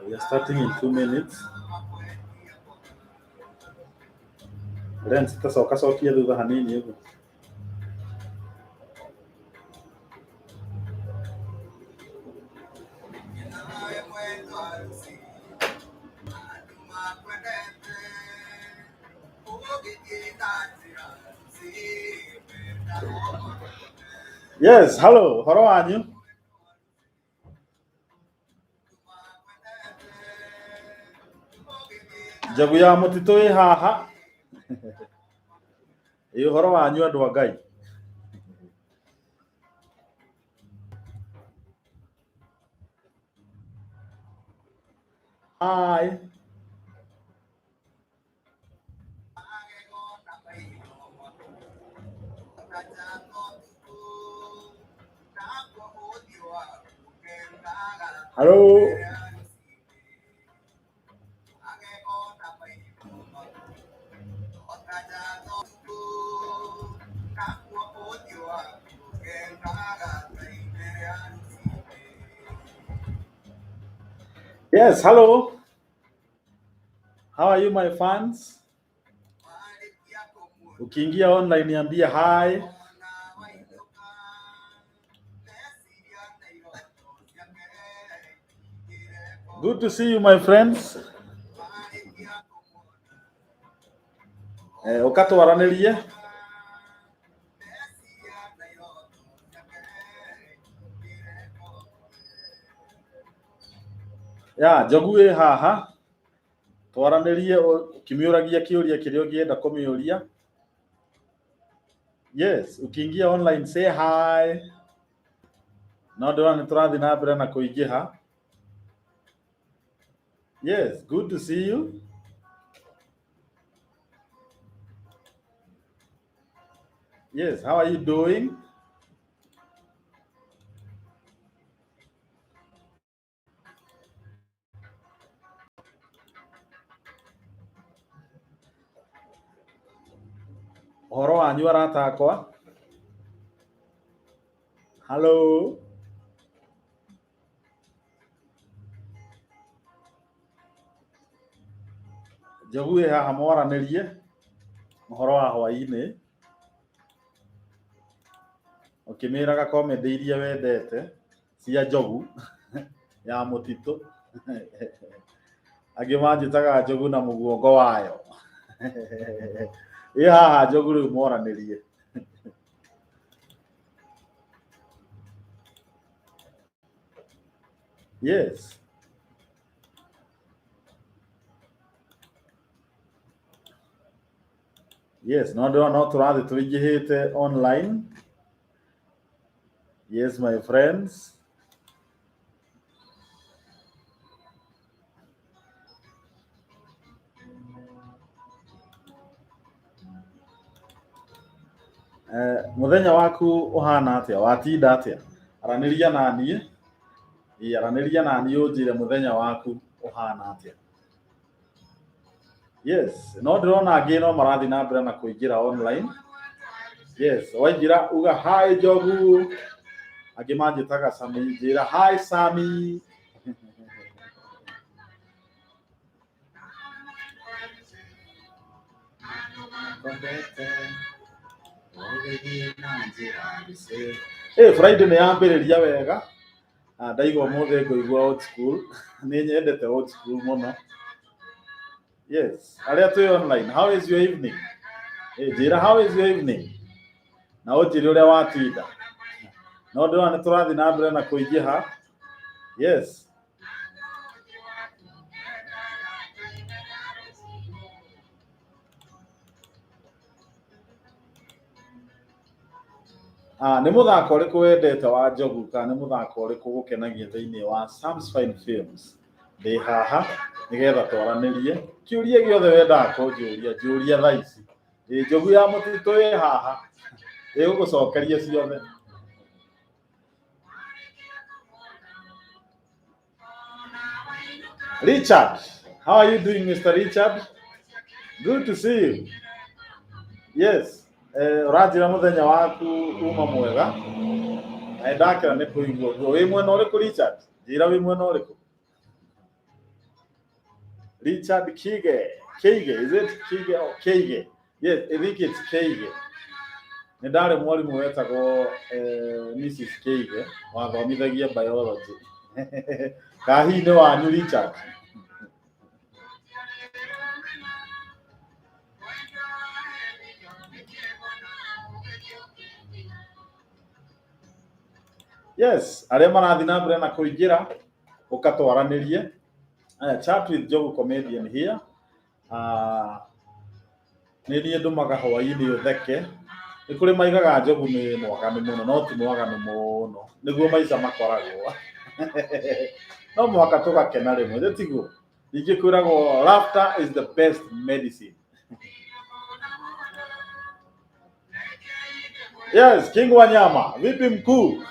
We are starting in 2 minutes. Lens tacoka cokia thutha hanini ũguo. Yes, hello, horo wanyu. Njogu ya mũtitũ ĩ haha. Ĩ ũhoro wanyu andũ a Ngai. Hi. Hello. Yes, hello. How are you, my fans? Ukiingia online niambie hi. Good to see you, my friends. Eh, ũkatwaranĩrie. Ya, njogu ĩ haha. Twaranĩrie ũkĩmĩũragia kĩũria kĩrĩa ũngĩenda kũmĩũria. Yes, ukiingia online say hi. No ndĩrona nĩ tũrathiĩ na mbere na kũingĩha. Yes, good to see you. Yes, how are you doing? Ũhoro wanyu arata akwa. Hello. Njogu ĩ haha mwaranĩrie ũhoro wa hwaĩ-inĩ ũkĩmĩraga comedy iria wendete cia njogu ya mũtitũ. Angĩ manjĩtaga njogu na mũguongo wayo. Ĩ haha njogu rĩu mwaranĩrie. Yes. Yes, no ndĩrona no tũrathiĩ tũingĩhĩte online. Yes, my friends. Eh, mũthenya waku ũhana atĩa? Watinda atĩa? Aranĩria na niĩ. Ĩ, aranĩria na niĩ ũnjĩre mũthenya waku ũhana atĩa. Yes, no ndĩrona angĩ no marathiĩ na mbere na kũingĩra online. Yes, waingĩra uga hi Njogu. Angĩ manjĩtaga Sami, njĩra hi Sami. Hey, Friday nĩ yambĩrĩria wega. Ah, ndaigua ũmũthĩ ngũigua old school. Nĩ nyendete old school mũno. Yes, arĩa twĩ online, how is your evening? Hey, njĩra how is your evening? Na ũnjĩre ũrĩa watinda. No ndĩrona nĩ tũrathiĩ na mbere na kũingĩha. Yes. Ah, nĩ mũthako ũrĩkũ wendete wa Njogu kana nĩ mũthako ũrĩkũ ũgũkenagia thĩinĩ wa Sam's Fine Films? Ndĩ haha nĩgetha twaranĩrie kĩũria gĩothe wendaga kũnjũria, njũria thaa ici. Ĩ Njogu ya mũtitũ ĩ haha ĩgũgũcokeria ciothe. Richard, how are you doing, Mr. Richard? Good to see you. Yes, ũranjĩra mũthenya waku uma mwega na nĩndakena nĩ kũigua ũguo. Wĩ mwena ũrĩkũ, Richard? Njĩra wĩ mwena ũrĩkũ. Richard Kige. Keige, is it Kige or Keige? Yes, I think it's Keige. Nĩ ndarĩ mwarimũ wetagwo Mrs. Keige wathomithagia biology. Ka hihi nĩ wanyu, Richard? Yes, arĩa marathiĩ na mbere na kũingĩra ũkatwaranĩrie. Aya, Chat with Njogu Comedian here. Nĩ niĩ ndũmaga hwaĩ-inĩ ũtheke. Nĩ kũrĩ maigaga Njogu nĩ mwaganu mũno, no ti mwaganu mũno. Nĩguo maica makoragwo. No mũhaka tũgakena rĩmwe, nĩ tiguo? Ningĩ kwĩragwo laughter is the best medicine. Yes, King Wanyama, vipi mkuu?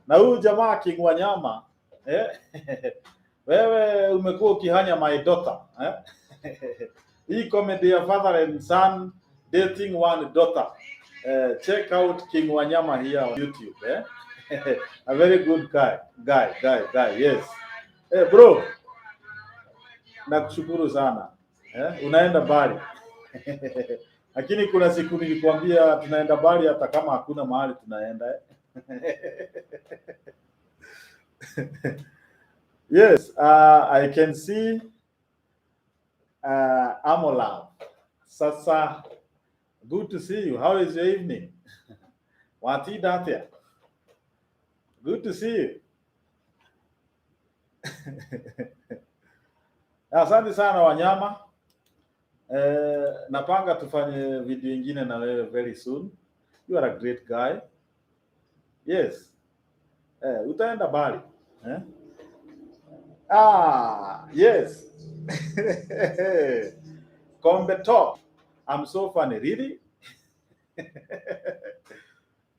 Na huyu jamaa King Wanyama, eh? Wewe umekuwa ukihanya my daughter, eh? Hii comedy ya father and son dating one daughter. Check out King Wanyama here on YouTube, eh? A very good guy, guy, guy, guy. Yes. Bro, nakushukuru sana. Unaenda mbali. Lakini kuna siku nilikwambia tunaenda mbali hata kama hakuna mahali tunaenda, eh? Yes, I can see Amolab. Sasa, good to see you. How is your evening? Watinda atia? Good to see you. Asante sana, Wanyama. Napanga tufanye video ingine na wewe very soon. You are a great guy. Yes. Utaenda mbali. Eh? Ah, yes. Kombe Top. I'm so funny, really?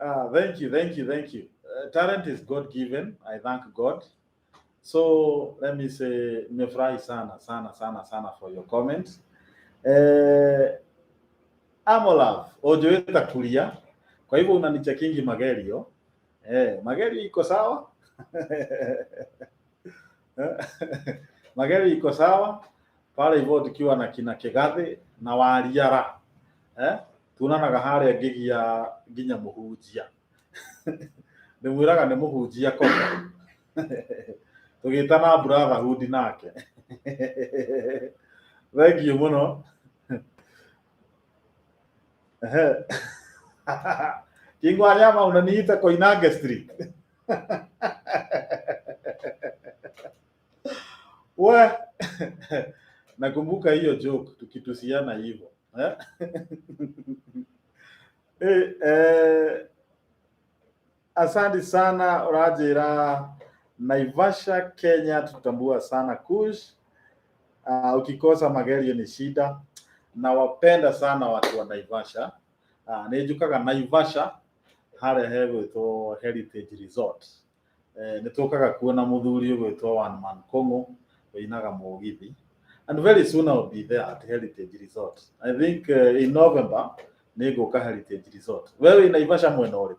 Ah, thank you, thank you, thank you. Talent is God given. I thank God. So let me say nimefurahi sana sana sana sana for your comments. Amolav, ojoeta kulia. Kwa hivyo unanichekingi Magerio. Magerio iko sawa? Magerio iko sawa? Pale hivyo tukiwa na kina Kigathi na Wariara. Tunanaga haria ngigia nginya muhunjia. Ndimwiraga nĩ mũhunjia koko. Tũgĩtana brotherhood nake. Thank you mũno. Ehe. King Wanyama, unaniita Koinange Street. We, nakumbuka hiyo joke tukitusiana hivyo. Eh? Asante sana Rajira. Naivasha, Kenya, tutambua sana Kush. Ukikosa Magerio ni shida. Nawapenda sana watu wa Naivasha. Nĩ njukaga Naivasha harĩa hegwĩtwo Heritage Resort. Nĩ tũkaga kuona mũthuri ũgwĩtwo One Man Kong'o ũinaga mũgithi. And very soon I'll be there at Heritage Resort. I think in November nĩ ngũka Heritage Resort. Wewe wĩ Naivasha mwena ũrĩkũ?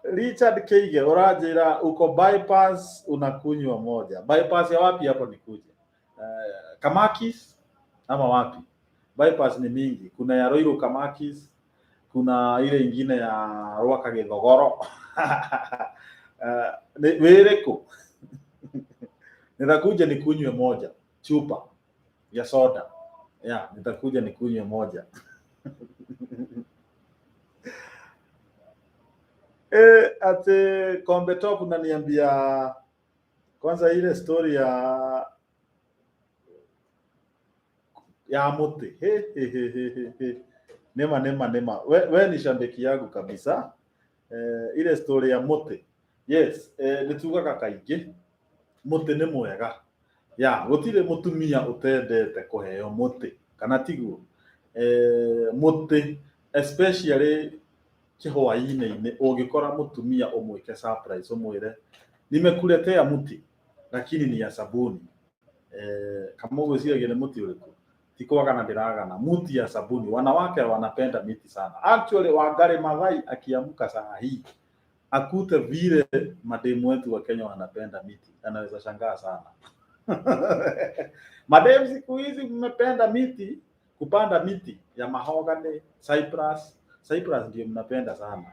Richard Keige, ũranjĩra uko bypass unakunywa moja. Bypass ya wapi hapo nikuje? Kamakis ama wapi? Bypass ni mingi. Kuna ya Ruiru Kamakis, kuna ile ingine ya Rwaka Githogoro. Wĩrĩkũ? Nitakuja nikunywe moja chupa ya soda. Yeah, nitakuja nikunywe moja. Ate Kombe Top unaniambia kwanza ile story ya muti. He, he, he, he, he, he. Nema nema nema. We ni shabiki yangu kabisa. Ile story ya muti. Yes, nitugaga kaingĩ muti nĩ mwega. Ya, gũtirĩ mũtumia ũtendete kũheo mũtĩ, kana tiguo? Mũtĩ especially Kĩhwainĩ-inĩ ũngĩkora mũtumia ũmwĩke surprise, ũmwĩre nimekuletea mti lakini ni ya sabuni. Kama ũgwĩciragia nĩ mũtĩ ũrĩkũ, ti kwagana ndĩragana, mti ya sabuni. Wanawake wanapenda miti sana. Actually, Wangari Maathai akiamka saa hii akute vile mademu wetu wa Kenya wanapenda miti, anaweza shangaa sana. Mademu siku hizi mmependa miti, kupanda miti ya mahogany, cypress. Cypress ndio mnapenda sana.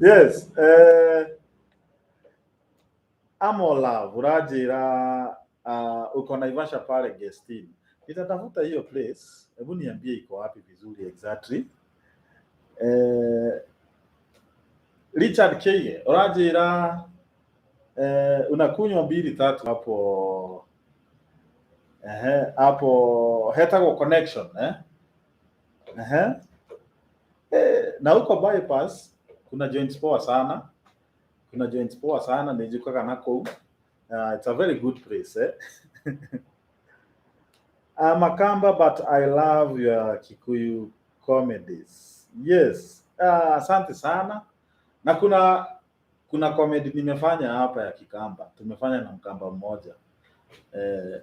Yes, Amola uranjĩra uko Naivasha pale Gestin. Nitatafuta hiyo place. Hebu niambie iko wapi vizuri exactly. Richard Keige uranjĩra unakunywa mbili tatu hapo, ehe, hapo hetagwo Connection, eh? Ehe. Na huko Bypass kuna joints poa sana, kuna joints poa sana nĩnjũkaga na kũu. It's a very good place, eh? I'm a Kamba, but I love your Kikuyu comedies. Yes. Asante sana. Na kuna comedy nimefanya hapa ya Kikamba. Tumefanya na Mkamba mmoja.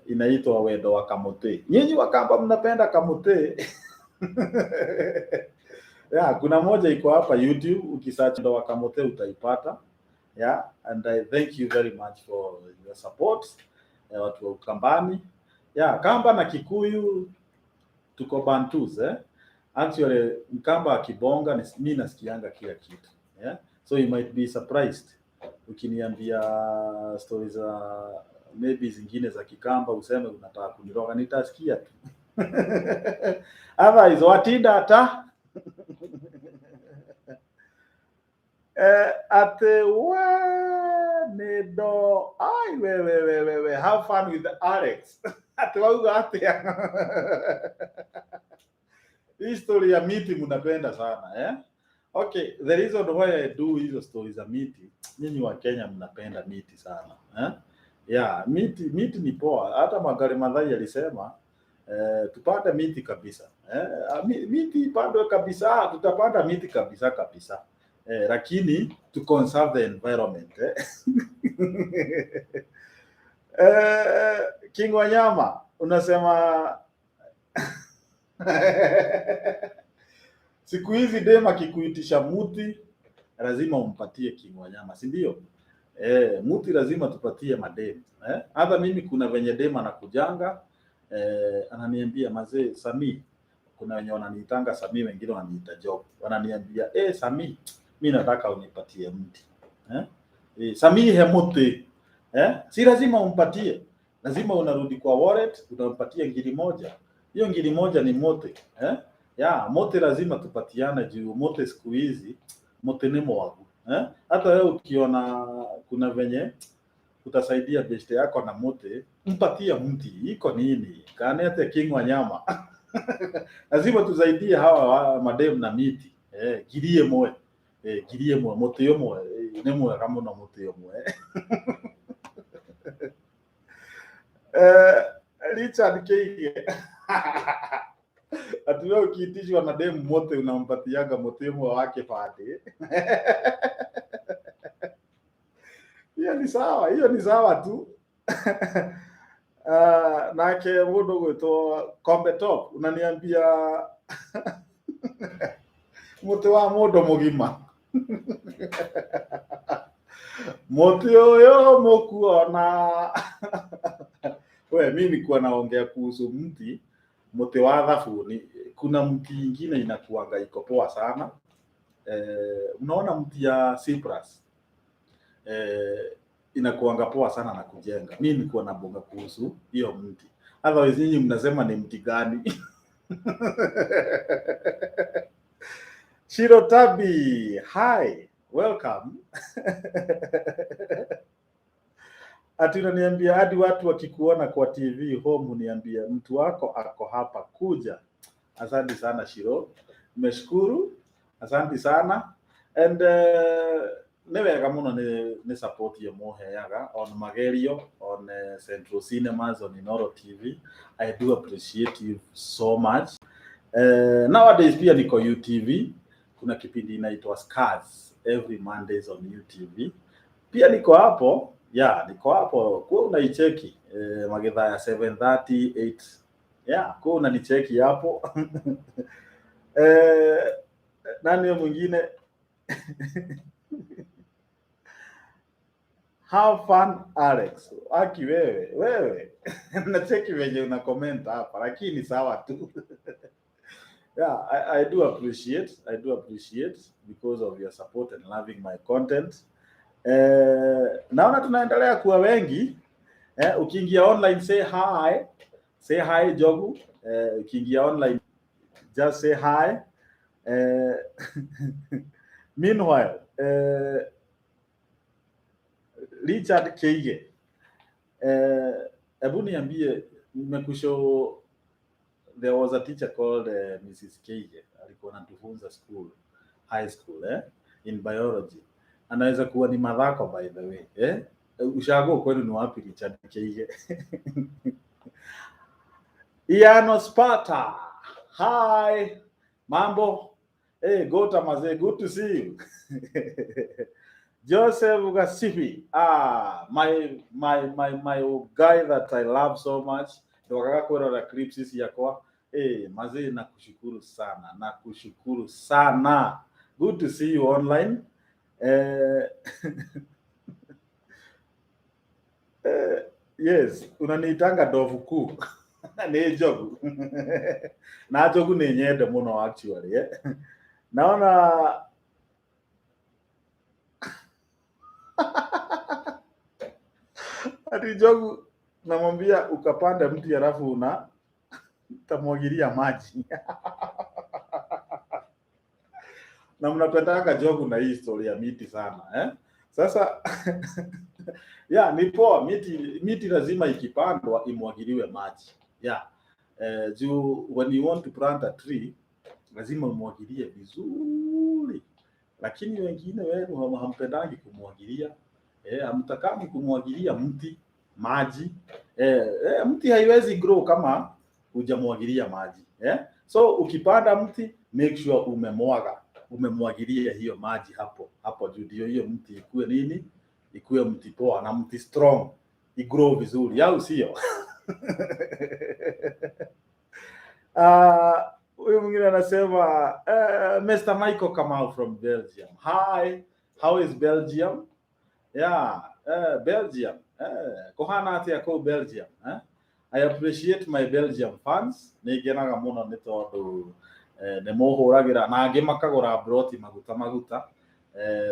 Inaitwa Wendo wa Kamote. Nyinyi Wakamba mnapenda kamote. Yeah, kuna moja iko hapa YouTube, ukisearch Wendo wa Kamote utaipata. Yeah, and I thank you very much for your support. Watu wa Ukambani. Yeah, Kamba na Kikuyu tuko Bantus, eh? Actually, Mkamba akibonga mi nasikianga kila kitu. Yeah? So you might be surprised ukiniambia stories za maybe zingine za Kikamba, useme unataka kuniroga, nitasikia tu. Otherwise, watinda ata ate we nindo ai we we we we we have fun with Alex. Ate wauga atia? Hii story ya miti mnapenda sana, eh? Okay, the reason why I do hizo stories za miti, nyinyi wa Kenya mnapenda miti sana, eh? Yeah, miti ni poa. Hata Wangari Maathai alisema tupande miti kabisa. Eh, miti ipandwe kabisa, tutapanda miti kabisa kabisa. Lakini to conserve the environment, eh? King Wanyama unasema siku hizi dem akikuitisha muti lazima umpatie King Wanyama, si ndio? Muti lazima tupatie madem. Eh? Hata mimi kuna venye dem anakujanga, ananiambia mazee Sami, kuna wenye wananiitanga Sami, wengine wananiita Job. Wananiambia Sami, mi nataka unipatie mti. Eh? Sami he muti. Eh? Si lazima umpatie. Lazima unarudi kwa wallet, unampatia ngiri moja. Hiyo ngiri moja ni mote. Eh? Ya, mote lazima tupatiane juu mote siku hizi mote ni mwagu. Eh? Hata wewe ukiona kuna venye utasaidia beste yako na mote, mpatie mti. Iko nini? Kane ate King Wanyama. Lazima tusaidie hawa madem na miti. Girie moe. Girie moe, mote yo moe. Ne moe kama na mote yo moe. Richard Keige. Ati wewe ukiitishwa na demu mote unampatiaga mote mwe wake pate. Hiyo ni sawa, hiyo ni sawa tu. Nake mundu gwitwo Kombe Top unaniambia muti wa mundu mugima. Muti uyu mukuona. We, mimi nilikuwa naongea kuhusu mti, mti wa thabuni. Kuna mti ingine inakuanga iko poa sana. Unaona mti ya cypress. Inakuanga poa sana na kujenga. Mimi nilikuwa nabonga kuhusu hiyo mti. Otherwise nyinyi mnasema ni mti gani? Shiro Tabi, hi, welcome. Ati unaniambia hadi watu wakikuona kwa TV home uniambia mtu wako ako hapa, kuja. Asante sana Shiro, nimeshukuru, asante sana. And nĩ wega mũno nĩ support iyo mũheaga on Magerio, on Central Cinemas, on Inoro TV. I do appreciate you so much. Nowadays pia niko UTV. Kuna kipindi inaitwa Scars every Mondays on UTV. Pia niko hapo, yeah, niko hapo. Kwa unaicheki magedha ya 7:30 8. Yeah, kwa unanicheki hapo. Nani huyo mwingine? Have fun Alex. Aki wewe, wewe. Nacheki venye una comment hapa lakini sawa tu. Yeah, I do appreciate. I do appreciate because of your support and loving my content. Naona tunaendelea kuwa wengi. Ukiingia online say hi. Say hi Jogu. Ukiingia online just say hi. Meanwhile, Richard Keige, hebu niambie, nimekushow there was a teacher called Mrs. Keige, alikuwa anatufunza school, high school, in biology. Anaweza kuwa ni madhako by the way, eh? Ushago kwenu ni wapi Richard Keige? Iano Sparta. Hi. Mambo. Hey, Gota mazee, good to see you. Joseph Gasifi. Ah, my guy that I love so much. Ndokaga kwirora clips ciakwa. Eh, mazee nakushukuru sana. Nakushukuru sana. Good to see you online. Yes, unaniitanga ndovu kuu. Nĩ njogu. Na njogu nĩ nyende mũno actually, eh. Naona ati njogu namwambia ukapanda mti halafu una tamwagilia maji. Na mnapendanga njogu na hii story ya miti sana, eh? Sasa yeah, ni poa miti lazima ikipandwa imwagiliwe maji. Yeah. Juu when you want to plant a tree lazima umwagilie vizuri, lakini wengine wenu hampendangi kumwagilia, hamtakangi kumwagilia mti maji. Mti haiwezi grow kama hujamwagilia maji. So ukipanda mti make sure umemwagilia hiyo maji hapo hapo juu, ndio hiyo mti ikue nini, ikue mti poa na mti strong, igrow vizuri, au sio? Huyu mwingine anasema Mr. Michael Kamau from Belgium. Hi, how is Belgium? Yeah, Belgium. Kuhana atia kũu Belgium, eh? I appreciate my Belgium fans. Nĩ ngenaga mũno nĩ tondũ nĩ mũhũragĩra na angĩ makagũra broti maguta maguta.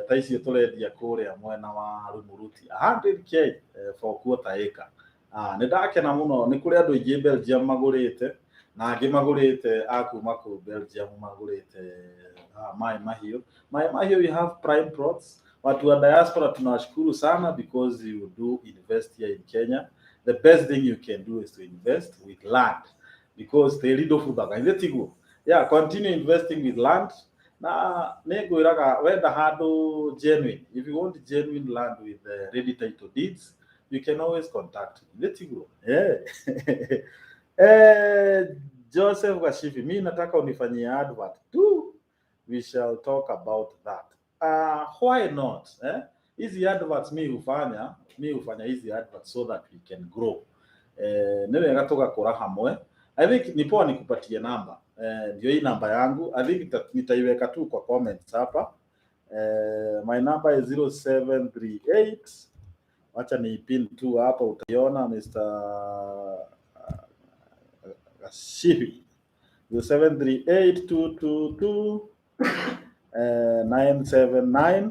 Ta icio tũrendia kũrĩa mwena wa Rumuruti 100K for quarter acre. Nĩ ndakena mũno, nĩ kũrĩ andũ aingĩ Belgium magũrĩte na angĩ magũrĩte a kuma kũu Belgium magũrĩte Mai Mahiũ. Mai Mahiũ we have prime plots. Watu wa diaspora tunawashukuru sana because you do invest here in Kenya. The best thing you can do is to invest with land because tĩri ndũbuthaga, ithe tiguo? Yeah, continue investing with land. Na nĩ ngwĩraga wenda handũ genuine, if you want genuine land with ready title deeds, you can always contact me. Ithe tiguo? Yeah. Joseph Gashifi, mi nataka unifanyie advert tu. We shall talk about that. Why not? Eh? Hizi adverts mi hufanya hizi adverts so that we can grow. Nĩ wega tũgakũra hamwe. I think ni poa nikupatie namba. Ndio hii namba yangu. I think nitaiweka tu kwa comments hapa. My number is 0738. Wacha niipin tu hapa utaiona Mr. Gashifi. 0738 222 979.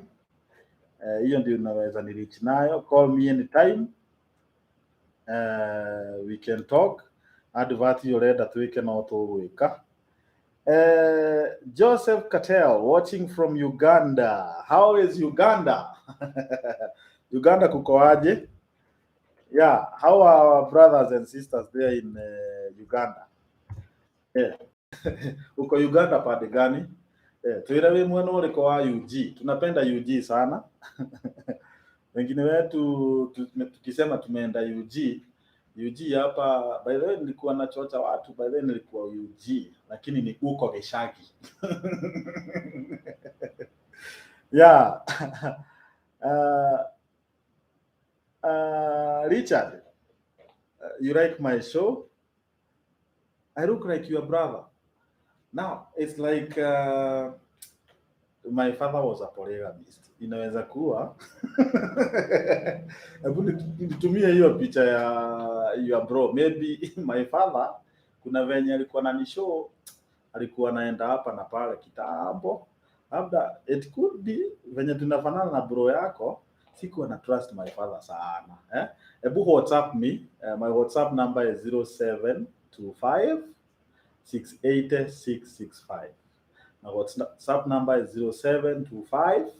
Hiyo ndio unaweza ni reach nayo. Call me anytime. We can talk. Advert hiyo ũrenda twĩke no tũgwĩka. Joseph Cattell watching from Uganda. How is Uganda? Uganda kuko aje? Yeah, how are our brothers and sisters there in Uganda? Yeah. Uko Uganda pande gani? Twĩre wĩ mwena ũrĩkũ wa UG. Tunapenda UG sana. Wengine wetu tukisema tumeenda UG UG hapa, by the way nilikuwa nachocha watu, by the way nilikuwa UG lakini ni uko Gishagi. Yeah. Richard, you like my show? I look like your brother. Now, it's like my father was a polygamist. Inaweza kuwa hebu nitumie hiyo picha ya your bro. Maybe my father kuna venye alikuwa na show, alikuwa anaenda hapa na pale kitambo. Labda it could be venye tunafanana na bro yako, sikuwa na trust my father sana, eh? Hebu WhatsApp me. My WhatsApp number is 0725 68665. My WhatsApp number is 0725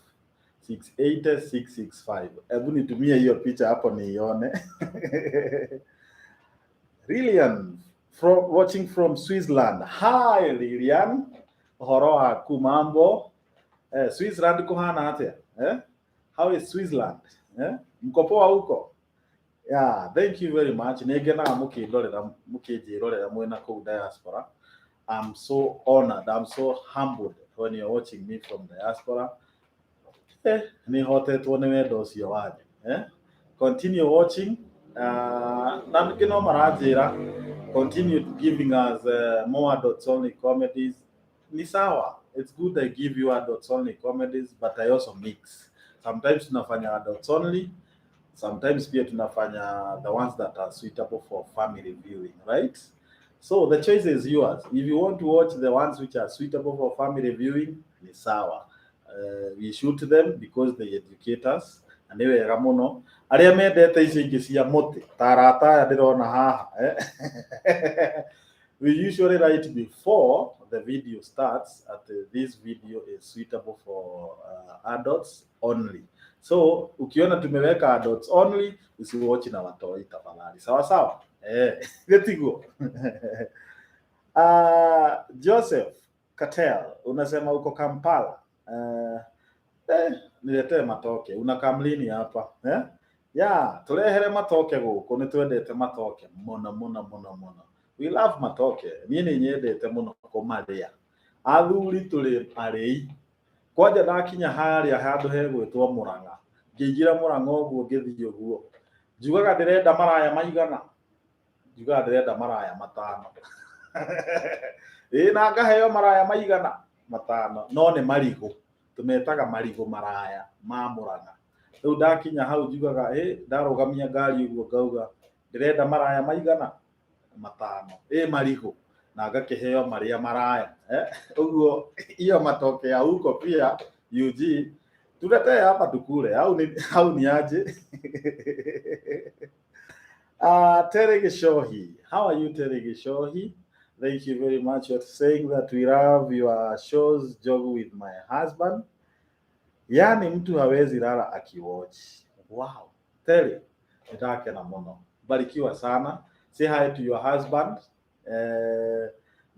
68665. Hebu nitumie hiyo picha hapo niione. Lilian from watching from Switzerland. Hi Lilian. Ũhoro waku, mambo? Switzerland kuhana atia? Eh? How is Switzerland? Eh? Mko poa huko? Yeah, thank you very much. Nĩ ngenaga mũkĩndorera mũkĩnjĩrorera mwĩna kũu diaspora. I'm so honored. I'm so humbled when you're watching me from diaspora. Nĩ hotetwo nĩ wendo ũcio wanyu. Eh? Continue watching. Na ningĩ no maranjĩra continue giving us more adults only comedies. Ni sawa. It's good I give you adults only comedies, but I also mix. Sometimes tunafanya adults only, sometimes pia tunafanya the ones that are suitable for family viewing, right? So the choice is yours. If you want to watch the ones which are suitable for family viewing, ni sawa. We shoot them because they educate us na nĩ wega mũno. Arĩa mendete icio ingĩ cia mũtĩ ta arata aya ndĩrona haha, eh? We usually write before the video starts at this video is suitable for adults only. So ukiona tumeweka adults only, usiwatch na watoi tafadhali. Sawa sawa, eh, getiguo. Joseph Katel unasema uko Kampala. Niletee matoke. Unakam lini hapa, eh? Ya turehere matoke gũkũ, nĩ twendete matoke mũno mũno mũno mũno. We love matoke. Niĩ nĩ nyendete mũno kũmarĩa. Athuri tũrĩ arĩi. Kwanja ndakinya harĩa handũ hegwĩtwo Mũrang'a, ngĩingĩra Mũrang'a ũguo, ngĩthiĩ ũguo, njugaga ndĩrenda maraya maigana, njugaga ndĩrenda maraya 5, ĩĩ, na ngaheo maraya maigana 5, no nĩ marigũ, tũmetaga marigũ maraya ma Mũrang'a. Rĩu ndakinya hau njugaga ĩ, ndarũgamia ngari ũguo ngauga ndĩrenda maraya maigana 5, ĩ, marigũ, na ngakĩheo marĩa maraya, eh? Ũguo hiyo matoke ya huko pia UG tuletee hapa tukule, au ni aje? Terry Gishohi. How are you, Terry Gishohi? Thank you very much. You're saying that we love your shows, Jogo with my husband. Yani mtu hawezi lala akiwatch. Wow. Terry, nitakena mũno. Barikiwa sana. Say hi to your husband.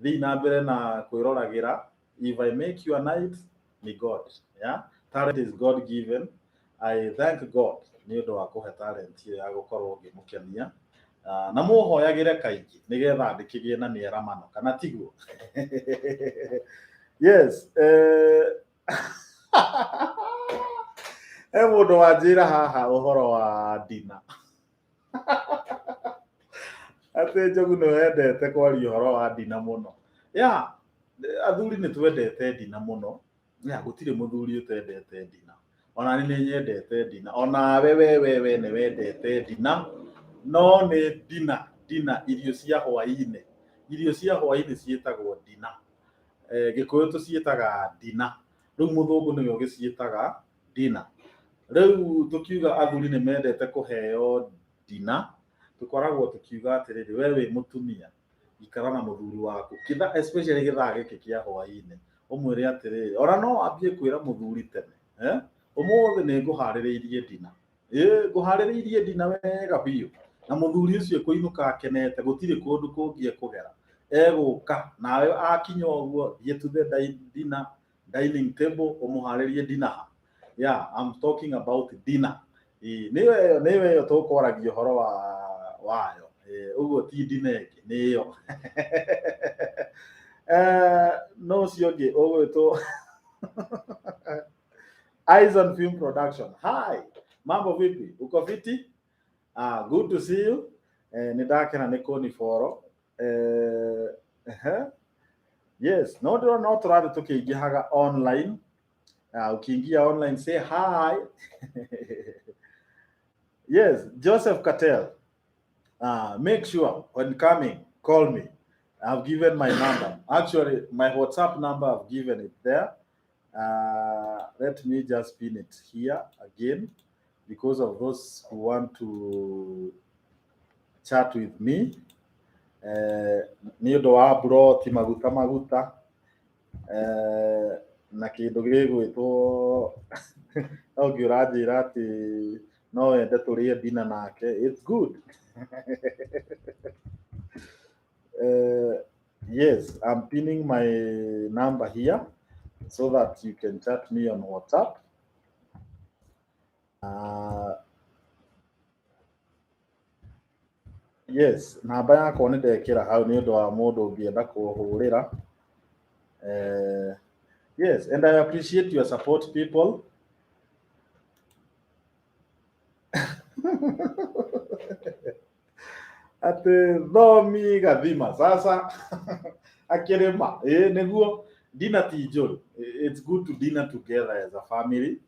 Thiĩ na mbere na kwĩroragĩra. If I make your night, ni God. Yeah? Talent is God given. I thank God nĩ ũndũ wa kũhe talent ĩyo ya gũkorwo ngĩmũkenia. Na mũhoyagĩre kaingĩ nĩgetha ndĩkĩgĩe na mĩeramano, kana tiguo? Yes. He mũndũ wanjĩra haha ũhoro wa dinner, atĩ Njogu nĩ wendete kwaria ũhoro wa dinner mũno. Ya athuri nĩ twendete dinner mũno. Ya gũtirĩ mũthuri ũtendete dinner. Ona niĩ nĩ nyendete dinner. Onawe we nĩ wendete dinner. No nĩ dinner, dinner, irio cia hwaĩ-inĩ. Irio cia hwaĩ-inĩ ciĩtagwo dinner. Gĩkũyũ tũciĩtaga dinner. Rĩu mũthũngũ nĩwe ũgĩciĩtaga dinner. Rĩu tũkiuga athuri nĩ mendete kũheo dinner, tũkoragwo tũkiuga atĩrĩrĩ, we wĩ mũtumia, ikara na mũthuri waku kĩtha, especially gĩthaa gĩkĩ kĩa hwaĩ-inĩ, ũmwĩre atĩrĩrĩ, ona no ambie kwĩra mũthuri tene, eh? Ũmũthĩ nĩ ngũharĩrĩirie dinner, ĩ, ngũharĩrĩirie dinner wega biũ, na mũthuri ũcio kũinũka akenete, gũtirĩ kũndũ kũngĩ ekũgera, egũka nawe akinya ũguo, thiĩ to the dinner dining table, ũmũharĩrie dinner ha. Yeah, I'm talking about dinner. Ĩ, nĩyo ĩyo tũkwaragia ũhoro wa wayo. Ũguo ti ndina ĩngĩ nĩ ĩyo. No ũcio ũngĩ ũgwĩtwo Ison Film Production. Hi, mambo vipi? Uko fiti? Ah, good to see you. Nĩ ndakena nĩ kũniboro. Yes, no ndĩrona no tũrathiĩ tũkĩingĩhaga online. Ukiingia online say hi. Yes, Joseph Cattell. Make sure when coming, call me. I've given my number. Actually, my WhatsApp number, I've given it there. Let me just pin it here again because of those who want to chat with me. Nĩ ũndũ wa mburoti maguta maguta na kĩndũ gĩgwĩtwo no ũngĩ ũranjĩra atĩ no wende tũrĩe dinner nake. It's good. Yes, I'm pinning my number here so that you can chat me on WhatsApp. Yes, namba yakwa nĩ ndekĩra hau nĩ ũndũ wa mũndũ ũngĩenda kũhũrĩra. Yes, and I appreciate your support, people. Atĩ thomi gathima sasa akĩrĩma ĩĩ nĩguo dinner ti njũru. It's good to dinner together as a family.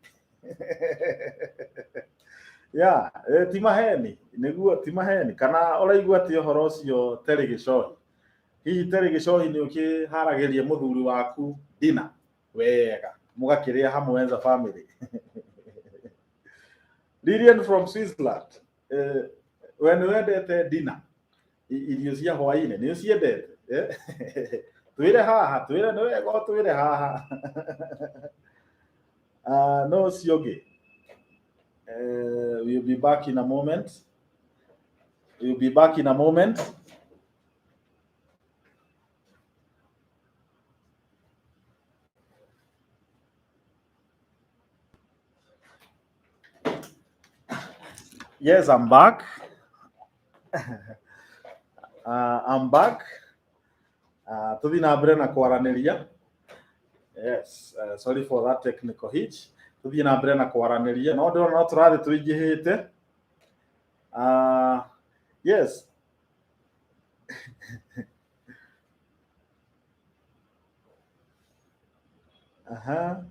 Yeah, ti maheni nĩguo ti maheni kana ũraigua atĩ ũhoro ũcio Terry Gĩcohi, hihi Terry Gĩcohi nĩ ũkĩharagĩria mũthuri waku dinner wega mũgakĩrĩa hamwe as a family? Lilian from Switzerland, we nĩ wendete dinner, irio cia hwaĩ-inĩ nĩ ũciendete? Twĩre haha, twĩre nĩ wega twĩre haha. No ũcio ũngĩ, we'll be back in a moment. We'll be back in a moment. Yes, I'm back. I'm back. Tũthiĩ na mbere na kwaranĩria. Yes, sorry for that technical hitch. Tũthiĩ na mbere na kwaranĩria. No ndĩrona no tũrathiĩ tũingĩhĩte. Yes. Aha.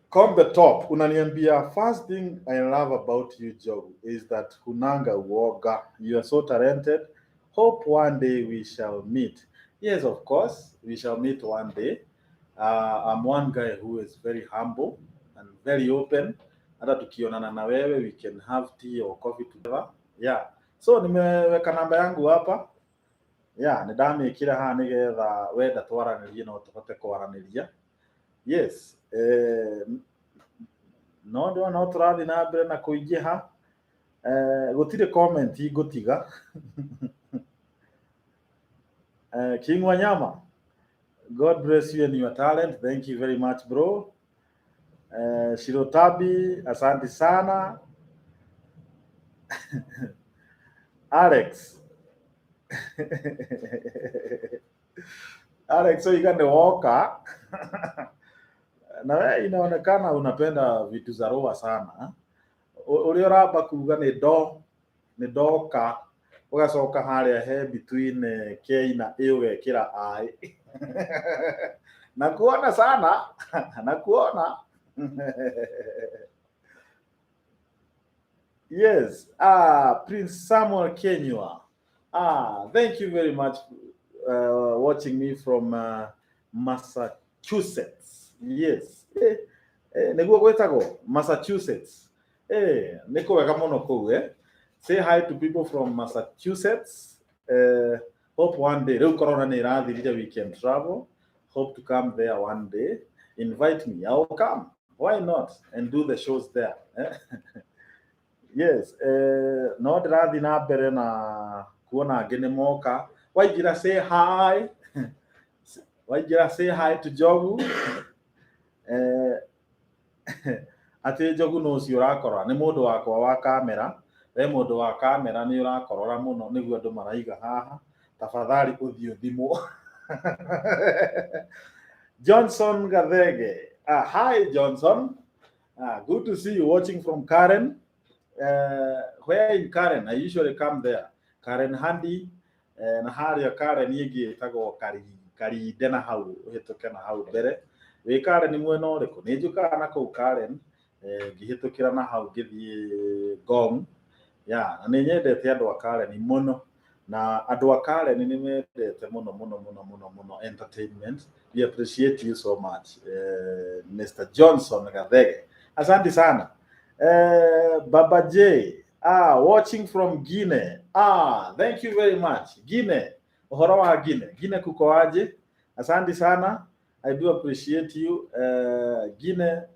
Come the top, unaniambia first thing I love about you, Joe, is that hunanga uoga. You are so talented. Hope one day we shall meet. Yes, of course, we shall meet one day. I'm one guy who is very humble and very open. Hata tukionana na wewe, we can have tea or coffee together. Yeah. So nimeweka namba yangu hapa. Yeah, nĩndamĩkĩra haha nĩgetha wenda twaranĩrie no tũhote kwaranĩria. Yes, no ndĩrona no tũrathiĩ na mbere na kũingĩha. Gũtirĩ comment ngũtiga. King Wanyama, God bless you and your talent. Thank you very much, bro. Shirotabi, asante sana. Alex. Alex oiga nĩ woka. Na wewe inaonekana unapenda vitu za roa sana. Ũrĩa ũramba kuga nĩ do nĩ ndoka ũgacoka harĩa he between K na A ũgekĩra I. Nakuona sana, nakuona. Yes, Prince Samuel Kenywa. Thank you very much watching me from Massachusetts. Yes. Nĩguo gwĩtagwo Massachusetts. Nĩ kwega mũno kũu eh. Say hi to people from Massachusetts. Hope one day, rĩu corona nĩ ĩrathirire, we can travel. Hope to come there one day. Invite me, I'll come. Why not? And do the shows there. Yes, no ndĩrathiĩ na mbere na kuona angĩ nĩ moka. Waingĩra say hi. Waingĩra say hi to Njogu. Atĩ Njogu no ũcio ũrakora nĩ mũndũ wakwa wa kamera. We mũndũ wa kamera nĩ ũrakorora mũno nĩguo andũ maraiga haha. Tafadhali ũthiĩ ũthimwo. Johnson Gathege. Ah, hi Johnson. Ah, good to see you watching from Karen. Where in Karen? I usually come there. Karen Handy na harĩa Karen ĩngĩ ĩtagwo Karinde na hau ũhĩtũke na hau mbere. Wĩ Karen mwena ũrĩkũ? Nĩ njũkaga na kũu Karen, ngĩhĩtũkĩra na hau ngĩthiĩ Ngong. Ya, na nĩ nyendete andũ a Karen mũno. Na andũ a Karen nĩ mendete mũno mũno mũno mũno mũno entertainment. We appreciate you so much. Mr. Johnson Gathege. Asante sana. Baba J. Ah, watching from Guinea. Ah, thank you very much. Guinea. Ũhoro wa Guinea. Guinea kuko aje? Asante sana. I do appreciate you. Guinea,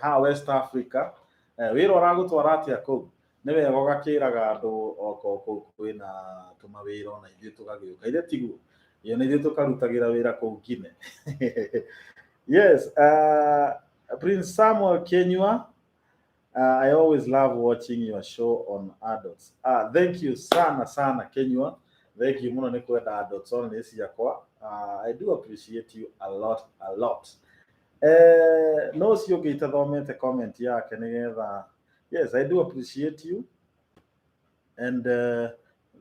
ha West Africa. Wĩra ũragũtwara atĩa kũu? Nĩ wega ũgakĩraga andũ okorwo kũu kwĩna tũmawĩra ona ithuĩ tũgagĩũka. Ithe tiguo? Ĩyo na ithuĩ tũkarutagĩra wĩra kũu Guinea. Yes, Prince Samuel Kenyua. I always love watching your show on adults. Ah, thank you sana sana, Kenyua. Thank you muno nĩ kwenda adults only ciakwa. I do appreciate you a lot a lot. No ũcio ũngĩ itathomete comment yake nĩgetha. Yes, I do appreciate you and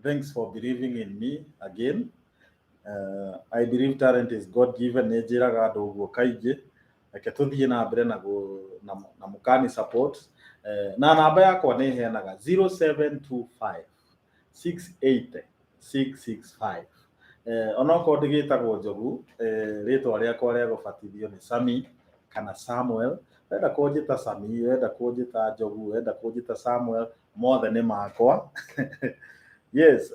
thanks for believing in me again. I believe talent is God given. Nĩ njĩraga andũ ũguo kaingĩ. Reke tũthiĩ na mbere na mũkani support. Na namba yakwa nĩ heanaga 0725 680 665. Onokorwo ndĩgĩtagwo Njogu, rĩtwa rĩakwa rĩa gũbatithio nĩ Sami kana Samuel. Wenda kũnjĩta Sami, wenda kũnjĩta Njogu, wenda kũnjĩta Samuel, mothe nĩ makwa. Yes,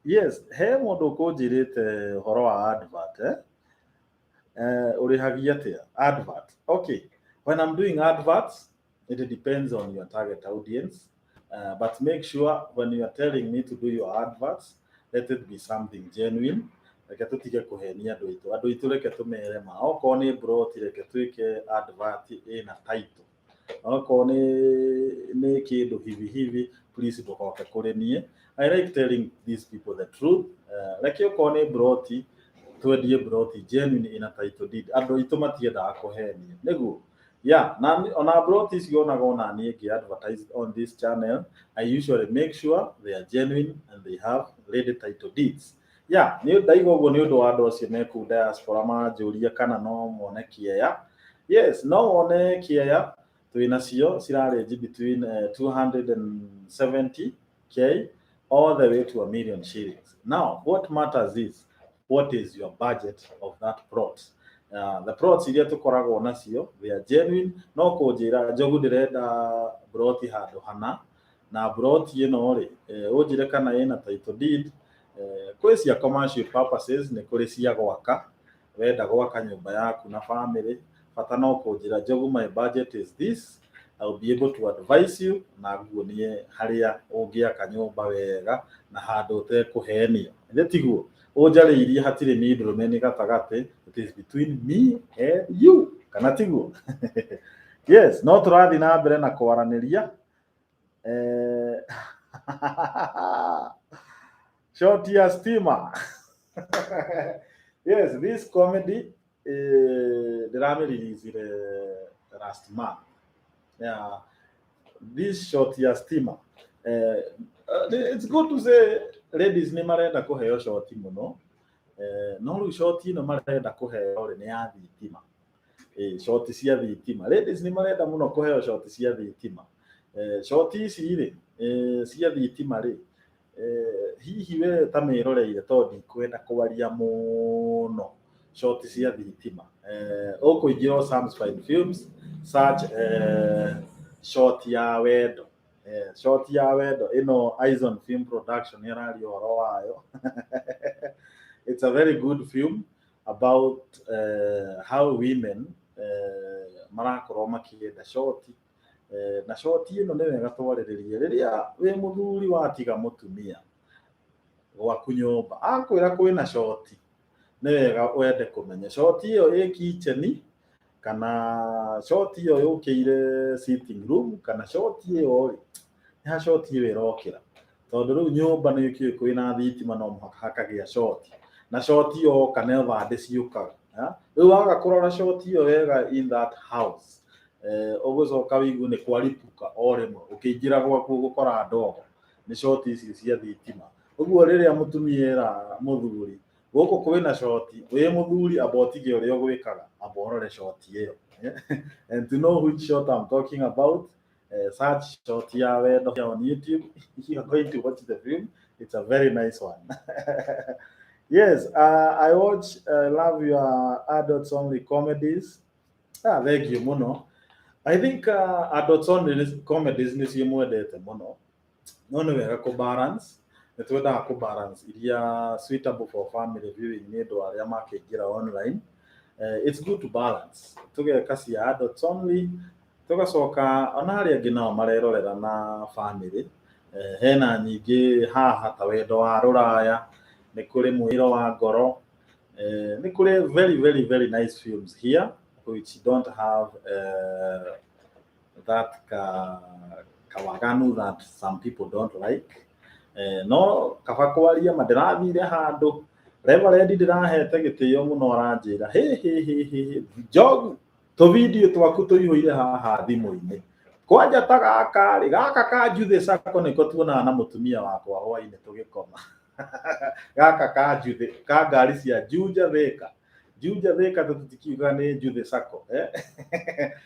yes, he mũndũ ũkũnjĩrĩte ũhoro wa advert, eh? Ũrĩhagia atĩa advert? Okay, when I'm doing adverts, it depends on your target audience, but make sure when you are telling me to do your adverts, let it be something genuine. Reke tũtige kũhenia andũ aitũ. Andũ aitũ reke tũmere ma okorwo nĩ broti, reke twĩke advert ĩna title. Okorwo nĩ kĩndũ hivi hivi, please ndũgoke kũrĩ niĩ. I like telling these people the truth. Reke okorwo nĩ broti, twendie broti genuine ina title deed. Andũ aitũ matiendaga kũhenio nĩguo ya na ona broti icio onaga ona niĩ ngĩ advertise on this channel, I usually make sure they are genuine and they have ready title deeds. Ya nĩ ndaigua ũguo nĩ ũndũ wa andũ acio me kũu diaspora manjũria kana no mone kĩeya. Yes, no wone kĩeya. Twĩ nacio cira range between 270K all the way to a million shillings. Now what matters is, what is your budget of that plot? The plots iria tũkoragwo nacio, they are genuine. No kũnjĩra, "Njogu, ndĩrenda broti handũ hana na broti ĩno rĩ, ũnjĩre kana ĩna title deed." Kwĩ cia commercial purposes, nĩ kũrĩ cia gwaka. Wenda gwaka nyũmba yaku na family, bata no kũnjĩra, "Njogu, my budget is this." I will be able to advise you na nguonie harĩa ũngĩaka nyũmba wega na handũ ũtekũhenio. Ithĩ tiguo? Ũnjarĩirie hatirĩ middleman gatagatĩ. It is between me and you, kana tiguo? Yes, no tũrathiĩ na mbere na kwaranĩria. Short ya stima. Yes, this comedy ndĩramĩreleasire last month. Yeah, this short ya stima, it's good to say ladies nĩ marenda kũheo short mũno. No rĩu short ĩno marenda kũheo rĩ, nĩ ya thitima. Short cia thitima, ladies nĩ marenda mũno kũheo short cia thitima. Short ici rĩ, cia thitima rĩ, hihi we ta mĩroreire tondũ ndikwenda kwaria mũno. Short cia thitima, ũkũingĩra o Sam's Fine Films, search short ya wendo. Short ya wendo ĩno Izon Film Production nĩ araria ũhoro wayo. It's a very good film about how women marakorwo makĩenda short. Na short ĩno nĩ wega twarĩrĩrie rĩrĩa wĩ mũthuri watiga mũtumia gwaku nyũmba akwĩra kwĩna short. Nĩ wega wende kũmenya short ĩyo ĩ kitchen kana short ĩyo yũkĩire sitting room kana short ĩyo rĩ Nĩ ha short ĩyo ĩrokĩra, tondũ rĩu nyũmba nĩ ũkĩũĩ kwĩna thitima, no mũhaka hakagĩa short, na short yoka nĩ bandĩ ciũkaga. Rĩu waga kũrora short ĩyo wega in that house, ũgũcoka wĩigue nĩ kwaripũka o rĩmwe, ũkĩingĩra gwaku ũgũkora ndogo nĩ short icio cia thitima. Ũguo rĩrĩa mũtumia era mũthuri gũkũ kwĩna short, wĩ mũthuri amba ũtige ũrĩa ũgwĩkaga, amba ũrore short ĩyo. And to know which short I'm talking about, search "Short ya Wendo" on YouTube. You are going to watch the film. It's a very nice one. Yes, I watch, love your adults only comedies. Ah, thank you mũno. I think adults only comedies nĩcio mwendete mũno, no nĩ wega kũ balance. Nĩ twendaga kũ balance iria suitable for family viewing nĩ andũ arĩa makĩingĩra online. It's good to balance, tũgeka cia adults only, tũgacoka ona arĩa angĩ nao marerorera na family. Hena nyingĩ haha ta Wendo wa Rũraya, nĩ kũrĩ Mwĩro wa Ngoro, nĩ kũrĩ very very very nice films here which don't have that kawaganu that some people don't like. No kaba kwaria ma ndĩrathire handũ Reverend ndĩrahete gĩtĩo mũno aranjĩra, "Hĩ hĩ hĩ hĩ, Njogu, tũvideo twaku tũihũire haha thimũ-inĩ. Kwanja ta gaka rĩ, gaka ka Njuthe Sacco nĩko tuonaga na mũtumia wakwa hwainĩ tũgĩkoma. Gaka ka Njuthe ka ngari cia Juja Thika. Juja Thika tũtikiuga nĩ Njuthe Sacco." Eh?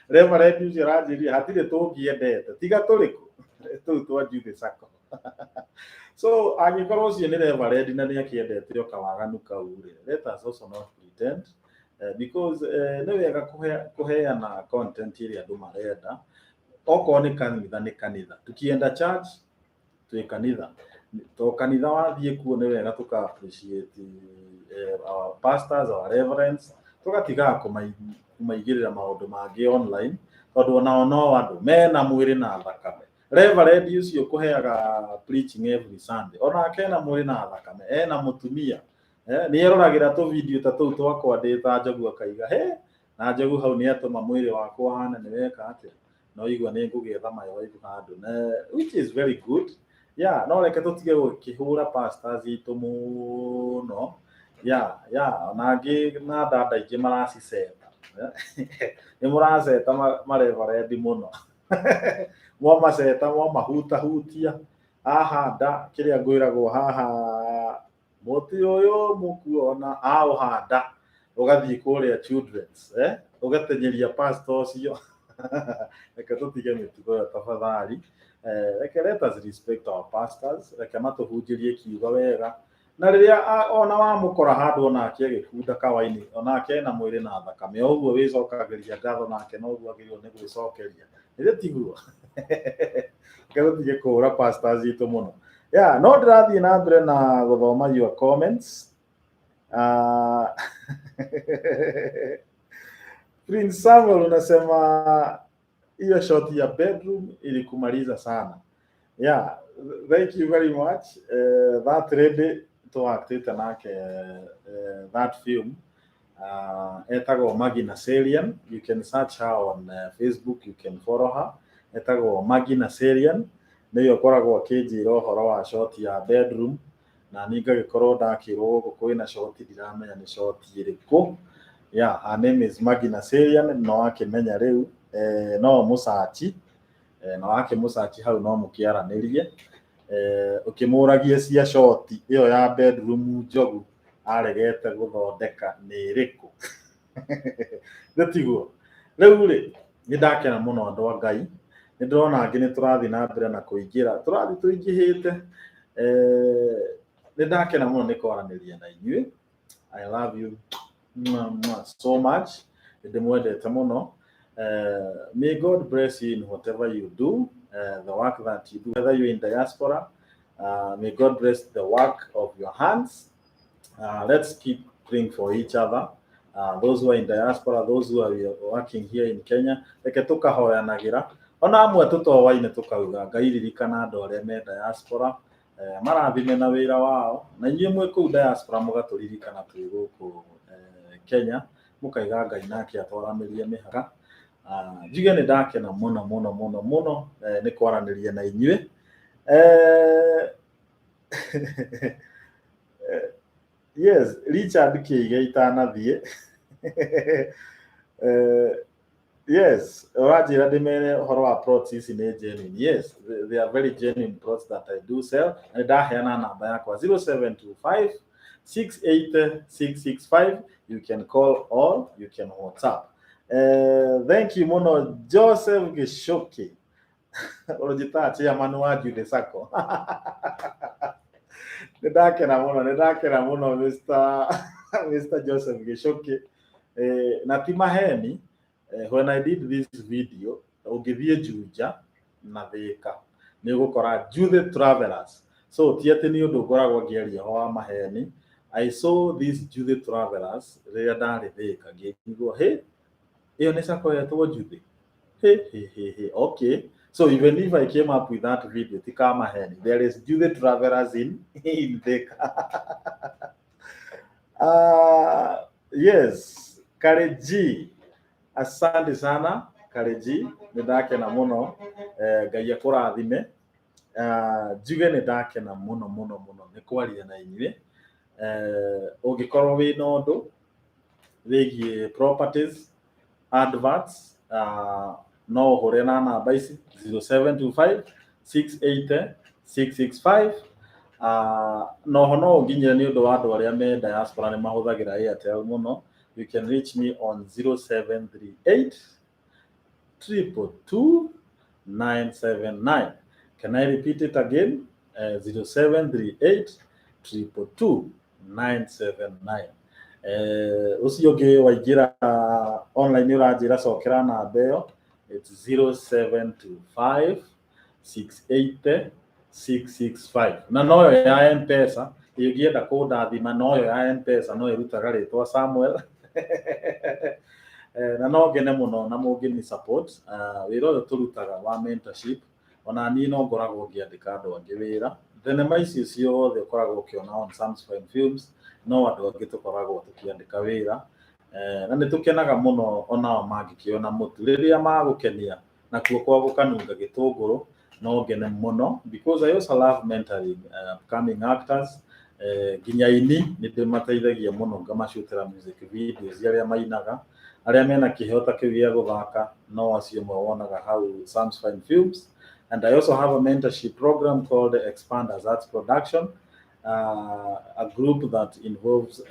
Reverend ũcio aranjĩrire hatirĩ tũngĩendete tiga tũrĩkũ tũu twa Njuthe Sacco. So angĩkorwo ũcio nĩ Reverend na nĩ akĩendete o kawaganu kau rĩ, let us also not pretend, because nĩ wega kũheana content ĩrĩa andũ marenda. Okorwo nĩ kanitha nĩ kanitha, tukienda church twĩ kanitha, to kanitha wathiĩ kuo nĩ wega tũka appreciate our pastors, our reverends, tũgatigaga kũmaigĩrĩra maũndũ mangĩ online, tondũ onao no andũ mena mwĩrĩ na thakame. Reverend ũcio ũkũheaga preaching every Sunday, onake ena mwĩrĩ na thakame, ena mũtumia, nĩ eroragĩra tũ video ta tũu twakwa ndĩ ta Njogu, akaiga he na Njogu hau nĩ atũma mwĩrĩ wakwa ũhane nĩ weka atĩa, no igua nĩ ngũgĩetha my wife handũ na which is very good. Yeah, no reke tũtige gũkĩhũra pastors itũ mũno. Yeah, ona angĩ na dada aingĩ maraciceta, nĩ mũraceta mareverendi mũno, mwamaceta mwamahutahutia ahanda kĩrĩa ngwĩragwo haha, mũtĩ ũyũ mũkuona aũhanda ũgathiĩ kũrĩa children's, ũgatenyeria pastor ũcio. Reke tũtige mĩtugo ĩyo tafadhali. Reke let us respect our pastors, reke matũhunjĩrie kiugo wega, na rĩrĩa ona wamũkora handũ onake agĩkunda kawaini, onake ena mwĩrĩ na thakame, o ũguo wĩcokagĩria ngatho nake noguo agĩrĩirwo nĩ gwĩcokeria. Ĩrĩ tiguo? Reke tũtige kũhũra pastors itũ mũno. Yeah, no ndĩrathiĩ na mbere na gũthoma your comments. Prince Samuel unasema hiyo shot ya bedroom ilikumaliza sana. Yeah, thank you very much. That lady twaktĩte nake that film etagwo Maggie Naserian. You can search her on Facebook, you can follow her. Etagwo Maggie Naserian. Nĩwe ũkoragwo akĩnjĩra ũhoro wa shot ya bedroom, na niĩ ngagĩkorwo ndakĩrwo gũkũ kwĩna shot ndiramenya nĩ shot ĩrĩkũ. Yeah, her name is Maggie Naserian, no akĩmenya rĩu, no mũcaci, na wakĩmũcaci hau no mũkĩaranĩrie, ũkĩmũragie cia shot ĩyo ya bedroom Njogu aregete gũthondeka nĩ ĩrĩkũ. Nĩ tiguo? Rĩu rĩ, nĩ ndakena mũno andũ a Ngai, nĩ ndĩrona angĩ nĩ tũrathiĩ na mbere na kũingĩra, tũrathiĩ tũingĩhĩte. Nĩ ndakena mũno nĩ kwaranĩria na inyuĩ. I love you mwah, mwah, so much. Nĩ ndĩmwendete mũno. May God bless you in whatever you do, the work that you do, whether you're in diaspora. May God bless the work of your hands. Let's keep praying for each other. Those who are in diaspora, those who are working here in Kenya, reke tũkahoyanagĩra. Ona amwe tũtowaine tũkauga Ngai ririkana andũ arĩa me diaspora, marathime na wĩra wao, na inyuĩ mwĩ kũu diaspora mũgatũririkana twĩ gũkũ Kenya, mũkaiga Ngai nake atwaramĩrie mĩhaka. Njuge nĩ ndakena mũno mũno mũno mũno, nĩ kwaranĩria na inyuĩ. Yes, Richard Kĩige itanathiĩ. Yes, ũranjĩra ndĩmere ũhoro wa plots ici nĩ genuine. Yes, they are very genuine plots that I do sell. Na nĩndaheana namba yakwa 0725 68665. You can call or you can WhatsApp. Thank you mũno, Joseph Gichuki, ũnjĩtaga chairman wa Jude Sacco. Nĩ ndakena mũno, nĩ ndakena mũno, Mr. Joseph Gichuki. Na ti maheni, when I did this video, ũngĩthiĩ Juja na Thika nĩ ũgũkora Jude Travelers. So ti atĩ nĩ ũndũ ngoragwo ngĩaria ho wa maheni. I saw this Jude Travelers rĩrĩa ndarĩ Thika, ngĩigua hĩ, ĩyo nĩ sacco yetwo Jude. Hey, hey, hey, hey. Okay. So even if I came up with that video, ti kamaheni, there is Jude Travelers in Thika. Yes, Kareji. Asante sana, Kareji. Nĩ ndakena mũno. Ngai akũrathime. Njuge nĩ ndakena mũno mũno mũno nĩ kwaria na inyuĩ. Ũngĩkorwo wĩna ũndũ wĩgiĩ properties, adverts, no ũhũre na namba ici 0725 680 665. Noho no ũnginyĩre nĩ ũndũ wa andũ arĩa me diaspora nĩ mahũthagĩra Airtel mũno. You can reach me on 0738 222 979. Can I repeat it again? 0738 222 979. Ũcio ũngĩ waingĩra online ũranjĩra cokera namba ĩyo. It's 0725 680 665, na noyo ya M-Pesa. Ũngĩenda kũndathima, noyo ya M-Pesa, no ĩrutaga rĩtwa Samuel. Na no ngene mũno na mũngĩni support wĩra ũyũ tũrutaga wa mentorship. Ona niĩ no ngoragwo ngĩandĩka andũ angĩ wĩra. Thenema icio ciothe ũkoragwo ũkĩona on Sam's Fine Films, no andũ angĩ tũkoragwo tũkĩandĩka wĩra. Na nĩ tũkenaga mũno onao mangĩkĩona mũtu rĩrĩa magũkenia nakuo kwa gũkanunga gĩtũngũrũ. No ngene mũno because I also love mentoring upcoming actors, nginya ini nĩ ndĩmateithagia mũno ngamacutĩra music videos arĩa mainaga, arĩa mena kĩheo ta kĩu gĩa gũthaka, no acio amwe wonaga hau Sam's Fine Films. And I also have a mentorship program called Expanders Arts Production, a group that involves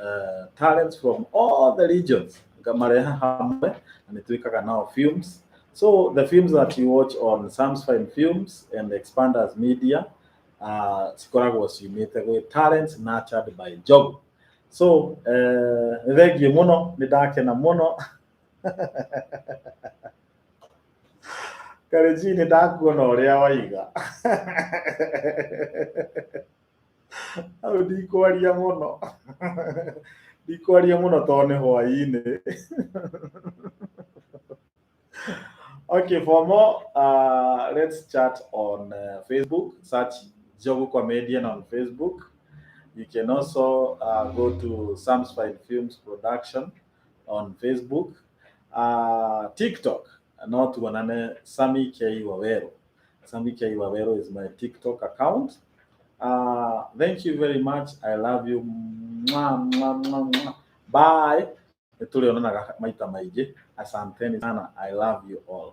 talents from all the regions, ngamareha hamwe na nĩ twĩkaga nao films. So the films that you watch on Sam's Fine Films and Expanders Media cikoragwo ciumĩte gwĩ talents nurtured by Njogu. So nĩ thengiũ mũno, nĩ ndakena mũno. Karenji, nĩ ndakuona ũrĩa waiga hau. Ndikwaria mũno, ndikwaria mũno tondũ nĩ hwaĩ-inĩ. Okay, for more, let's chat on Facebook. Search Njogu Comedian on Facebook. You can also go to Sam's Fine Films Production on Facebook. TikTok, no tuonane Sammy K Wawero. Sammy K Wawero is my TikTok account. Thank you very much. I love you. Mwah, mwah, mwah, mwah. Bye. Nĩ tũrĩonanaga maita maingĩ. Asanteni sana. I love you all.